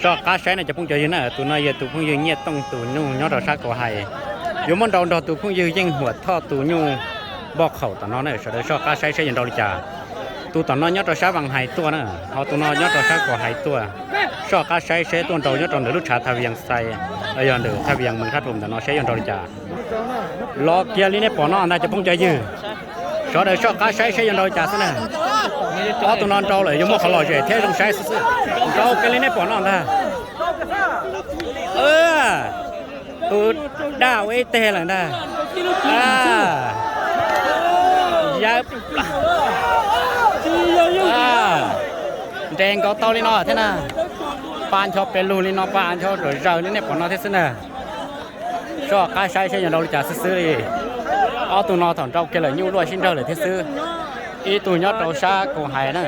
Soj qab saib na cov phooj cov ywg na, tus no yog tus phooj ywg Nyiaj Tooj tus nyuj nyob rau sab Kaus Hais, yuav muab nrau nrog tus phooj ywg Yeej Huam Thoj tus nyuj npaj qhaum tom no na. Sawv daws soj qab saib saib yuav nrau li cas. Tus tom no nyob rau sab Vas Hais tuaj na, ho tus no nyob rau sab Kaus Hais tuaj. Soj qab saib saib tuaj nrau nyob rau ntawm lub tshav Thaj Vias Xais, yog ntawm Thaj Vias Mees Thaj Rhum ntawm no saib yuav nrau li cas. Los kiag li nej pom no ntag cov phooj cov ywg. Sawv daws soj qab saib saib yuav nrau li cas xwb na. Ob tug no nrau lawm yuav muaj qhov lom zem thiab zoo saib xwb xwb. Nrau kiag li nej pom no ntag. Tus daj ua ib teg lawm ntag. Yawb, nres nkaus tau li no thiab na. Pa ncho pes lug li no, pa ncho zom zaws li nej pom no thiab xwb na. Soj qab saib saib yuav nrau li cas xwb xwb li. Ob tug no thaum nrau kiag lawm nyuj luaj sib nrawg lawm thiab xwb. Ib tug nyob rau sab Kaus Hais na,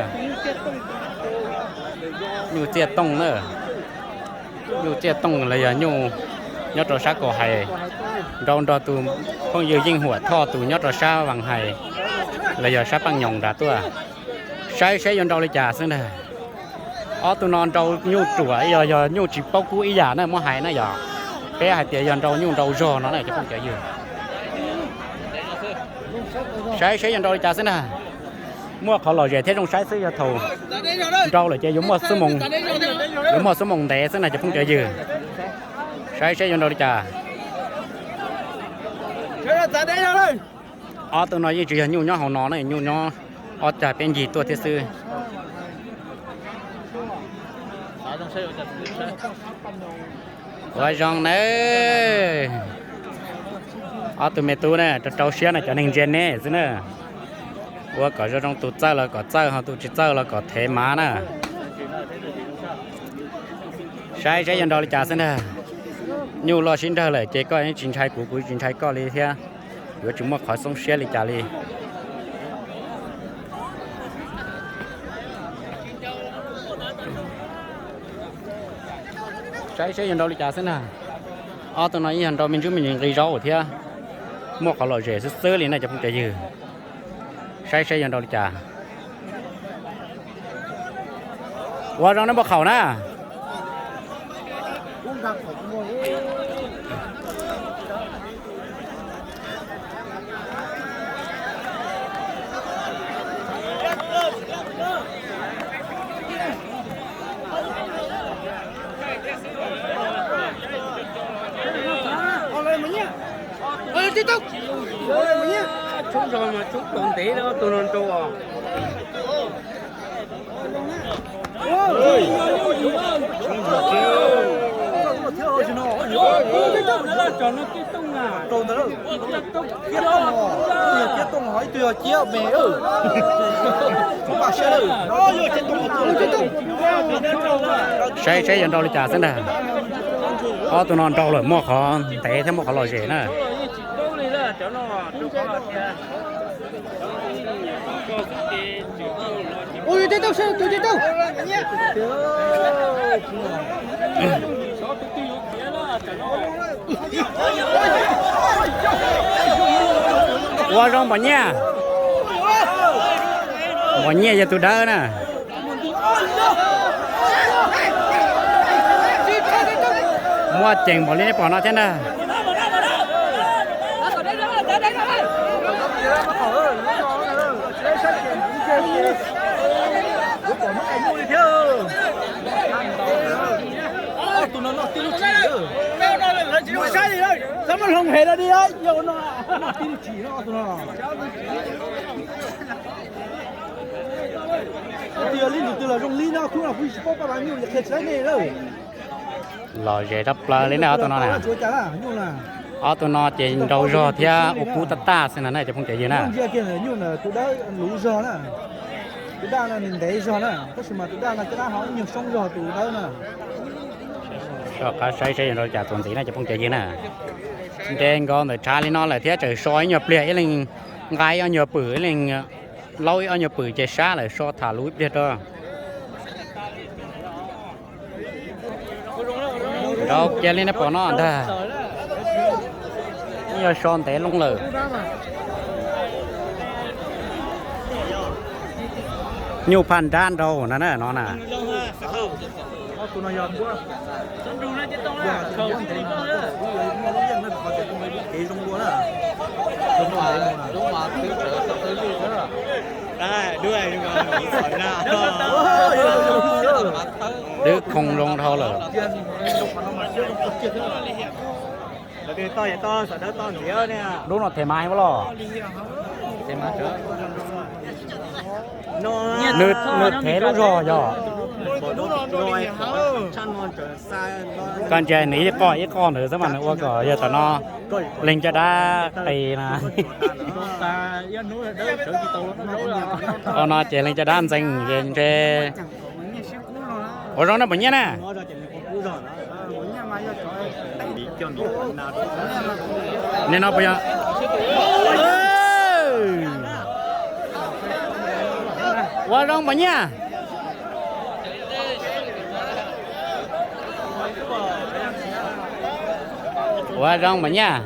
nyuj Txiaj Tooj na. Nyuj Txiaj Tooj los yog nyuj nyob rau sab Kaus Hais, nrau nrog tus phooj ywg Yeej Huam Thoj tus nyob rau sab Vas Hais los yog sab Paaj Nyoos nrad tuaj. Saib saib yuav nrau li cas xwb ntag. Ob tug no nrau nyuj ruam yog yog nyuj tsis paub kub ib yam na, muab hais na yog peb hais tias yog nrau nyuj nrau zog no na cov phooj cov ywg. Saib saib yuav nrau li cas xwb na. Muaj qhov lom zem thiab zoo saib xwb yog thaum nrau lawm ces yuav muaj xuab moos, yuav muaj xuab moos ntev xwb na cov phooj cov ywg. Saib saib yuav nrau li cas. Ob tug no yeej tsis yog nyuj nyob hauv no na, nyuj nyob ob cag peb ncig tuaj thiab xwb. Ua zoo nawb. Ob tug me tub na rau rau siab na, cov neeg ntsia nej xwb na. Ua kom zoo zoo, tus txawj los kom txawj, ho tus tsis txawj los kom thev mav na. Saib saib yuav nrau li cas xwb ntag. Nyuj loj sib nrag lawm ces koj tsis ntshai kuv, kuv tsis ntshai koj li thiab. Yuav tsis muaj qhov xoob siab li cas li. Saib saib yuav nrau li cas xwb na. Ob tug no yeej yog nrau me ntsis me ntsis nqi zaub thiab, muaj qhov lom zem xwb xwb li na cov phooj cov ywg. Saib saib yuav nrau li cas. Ua zoo nej npaj qhaum na. Tshoob zog mas tshoob tau ntev na, tus no nrau os. Saib saib yuav nrau li cas xwb ntag. Ob tug no nrau lawm muaj qhov ntev thiab muaj qhov lom zem na. Ua zoo Npom Nyiaj. Npom Nyiaj yog tus dawb na. Muaj ceem npaum li nej pom no thiab ntag. Lom zem tshaj plaws li na ob tug no na. Ob tug no ces nrau zog thiab ua kub tab taj xwb no na cov phooj cov ywg na. Soj qab saib saib yuav nrau li cas txuas ntxiv na cov phooj cov ywg na. Nres nkaus ntawm tshav li no lawm thiab tseem so ib nyuag pliag, ib leeg nqa ib ob nyuag pwm, ib leeg laub ib ob nyuag pwm ces sab lawm, so tham lus ib pliag rau. Nrau kiag li nej pom no ntag. Yog so ntev loo lawm. Nyuj phaj nrab nrau no na, no na. Tus no yog npuab, npuab ntev no, muaj lub yeej na, qhov tias muaj lub kev zoo dua na. Twb khoo zoo dhau lawm. Lub no thev mav heev los? Nws thev lub zog yog. Koj ntsia nws ib qho ib qho ntawd xwb mas nws ua kom yog tom no leeg caj dab qis na. Qhov no ces leeg caj dab ntxeev es ntshe. Ua zoo na puas nyiaj na? Nim no puas yog? Ua zoo puas nyiaj? Ua zoo puas nyiaj?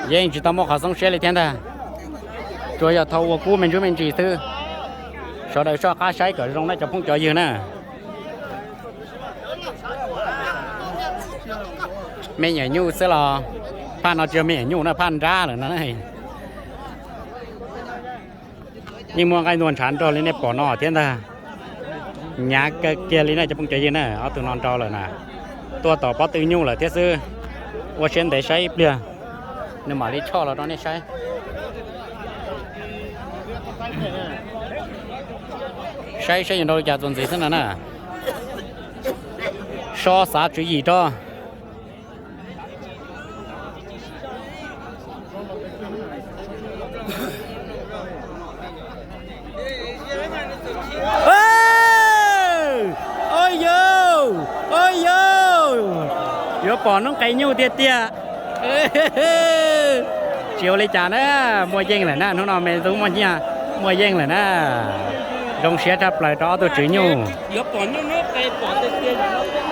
Yeej tsis tau muaj qhov xoob siab li thiab ntag. Tsuas yog thaum ua kub me ntsuj me ntsis xwb. Sawv daws soj qab saib kom zoo na cov phooj cov ywg na. Me nyuam nyuj xwb los, phaj no tsis yog me nyuam nyuj na, phaj nrab lawm no na. Yeej muaj nqaij ntuag ntshav nrog li nej pom no thiab ntag. Hnyav kawg kiag li na cov phooj cov ywg na, ob tug no nrau lawm na. Tuaj tom pob tw nyuj lawm thiab xwb. Ua siab ntev saib ib pliag, nws mam li choj los rau nej saib. Saib saib yuav nrau li cas txuas ntxiv xwb no na. Sob xav tswv yim rau. Ua yau, ua yau, yuav pom noob qes nyuj tiag tiag. Tsis ua li cas na, muaj yeej lawm na, hnub no me tub muaj nyiaj, muaj yeej lawm na. Zoo siab tshaj plaws rau ob tug tswv nyuj.